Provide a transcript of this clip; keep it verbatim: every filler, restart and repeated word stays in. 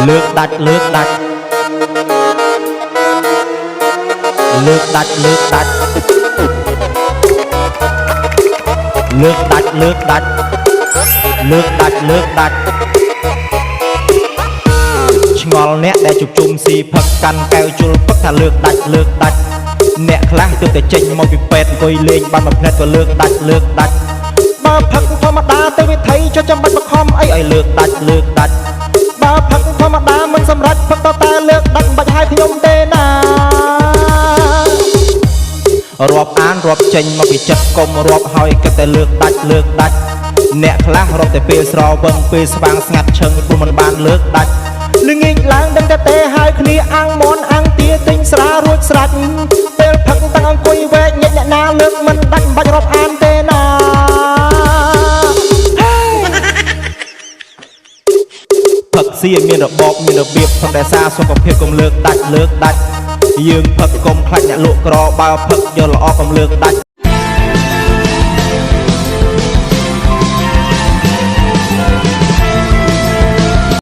លើកដាច់ លើកដាច់ លើកដាច់ លើកដាច់ លើកដាច់ លើកដាច់ លើកដាច់ លើកដាច់ លើកដាច់ ឆ្ងល់អ្នកដែលជួបជុំស៊ីផឹកកាន់កែវជុលផឹកថាលើកដាច់ លើកដាច់ អ្នកខ្លះទើបតែចេញមកពីពេទ្យអង្គុយលេងបានមួយផ្លែតក៏លើកដាច់ លើកដាច់ បើផឹកធម្មតាទៅវិថីចុះចាំបាច់បង្ខំអីឲ្យលើកដាច់ លើកដាច់ បើផឹកធម្មតាមិនសម្រេចផឹកតតែលើកដាច់មិនបាច់ហៅខ្ញុំទេណា រាប់អានរាប់ចេញមកពីចិត្តកុំរាប់ហើយគិតតែលើកដាច់ លើកដាច់ អ្នកខ្លះរាប់តែពេលស្រវឹងពេលស្វាងស្ងាត់ឈឹងព្រោះមិនបានលើកដាច់ ល្ងាចឡើងដឹងតែតេហៅគ្នាអាំងមាន់អាំងទាទិញស្រារួចស្រេច ពេលផឹកតាំងអង្គុយវែកញែកអ្នកណាលើកមិនដាច់មិនបាច់រាប់អានទេណា ផឹកស៊ីឲ្យមានរបបមានរបៀបផងដែរសារសុខភាពកុំលើកដាច់លើកដាច់ យើងផឹកកុំខ្លាចអ្នកលក់ក្របើផឹកយកល្អកុំលើកដាច់